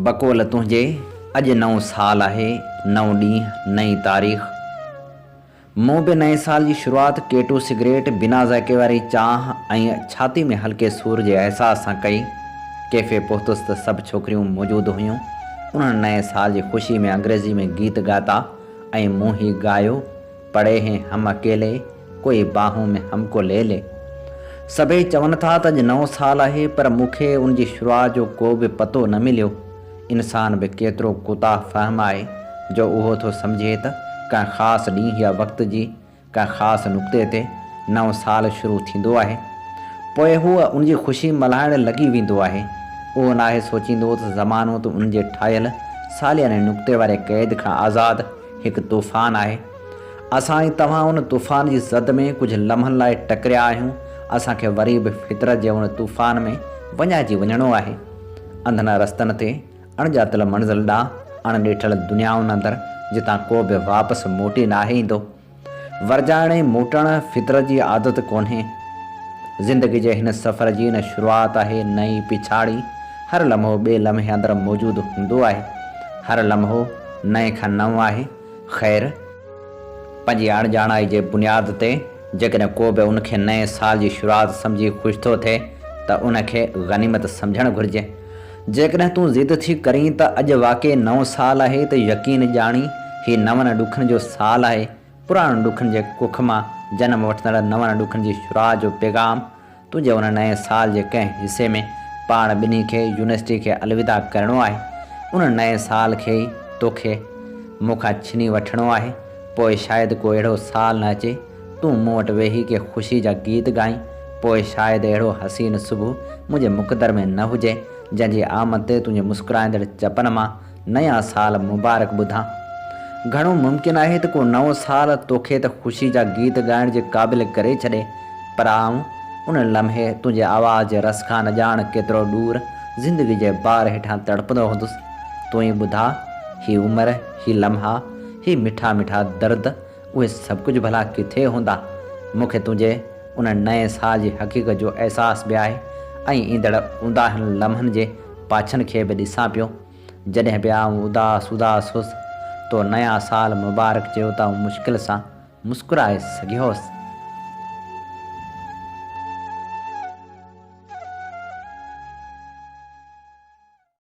بقول تنهنجي، اڄ نئون سال آهي، نئون ڏينهن، نئين تاريخ. مون به نئين سال جي شروعات ڪيٽو سگريٽ، بنا ذائقي واري چانهه ۽ ڇاتي ۾ هلڪي سور جي احساس سان ڪئي. ڪيفي پهتس ته سڀ ڇوڪريون موجود هيون. انهن نئين سال جي خوشي ۾ انگريزي ۾ گيت ڳاتا ۽ مون هي ڳايو. پڙي هين هم اڪيلي، ڪوئي باهون ۾ هم ڪو لي لي. سڀئي چون ٿا ته اڄ نئون سال آهي پر مون کي ان جي شروعات جو ڪو به پتو نه مليو. انسان به ڪيترو ڪوتاهه فهم آهي جو اهو ٿو سمجهي ته ڪنهن خاص ڏينهن يا وقت جي ڪنهن خاص نقطي تي نئون سال شروع ٿيندو آهي. پوء هو ان جي خوشي ملهائڻ لڳي ويندو آهي. اهو ناهي سوچيندو ته زمانو ته ان جي ٺاهيل سالياني نقطي واري قيد کان آزاد هڪ طوفان آهي. اسان ۽ توهان ان طوفان جي زد ۾ ڪجهه لمحن لاء ٽڪريا آهيون. اسان کي وري به فطرت جي ان طوفان ۾ وڃائجي وڃڻو آهي. انڌن رستن تي، اڻڄاتل منزل ڏانهن، اڻ ڏٺل دنيائن اندر، جتان ڪو به واپس موٽي ناهي ايندو. ورجائڻ ۽ موٽڻ فطرت جي عادت ڪونهي. زندگي جي هن سفر جي نه شروعات آهي نه ئي پڇاڙي. هر لمحو ٻئي لمحي اندر موجود هوندو آهي. هر لمحو نئين کان نئون آهي. خير! پنهنجي اڻڄاڻائي جي بنياد تي جيڪڏهن ڪو به ان کي نئين سال جي شروعات سمجهي خوش ٿو ٿئي ته ان کي غنيمت سمجهڻ گهرجي. جيڪڏهن تون ضد ٿي ڪرين ته اڄ واقعي نئون سال آهي ته يقين ڄاڻي هي نون ڏکن جو سال آهي. پراڻن ڏکن جي ڪک مان جنم وٺندڙ نون ڏکن جي شروعات جو پيغام تنهنجي ان نئين سال جي ڪنهن حصي ۾ پاڻ ٻنهي کي يونيورسٽي کي الوداع ڪرڻو آهي. ان نئين سال کي ئي توکي مون کان ڇني وٺڻو آهي. پوء شايد ڪو اهڙو سال نه اچي، تون مون وٽ ويهي ڪي خوشي جا گيت ڳائين. پوء شايد اهڙو حسين صبح منهنجي مقدر ۾ نه هجي، جنهن جي آمد تي تنهنجي مسڪرائيندڙ چپن مان نيان سال مبارڪ ٻڌان. گهڻو ممڪن آهي ته ڪو نئون سال توکي ته خوشي جا گيت ڳائڻ جي قابل ڪري ڇڏي، پر آئون ان لمحي تنهنجي آواز جي رس کان نه ڄاڻ ڪيترو ڏور زندگي جي بار هيٺان تڙپندو هوندس. تون ئي ٻڌاء، هي عمر، هي لمحا، هي مٺا مٺا درد، اهي سڀ ڪجهه ڀلا ڪٿي هوندا؟ مون کي تنهنجي ان نئين سال جي حقيقت جو احساس به آهي ۽ ايندڙ اونداهن لمحن جي پاڇن کي به ڏسان پيو. جڏهن به آئون اداس اداس هيس، تو نيان سال مبارڪ چيو ته آئون مشڪل سان مسڪرائي سگهيو هوس.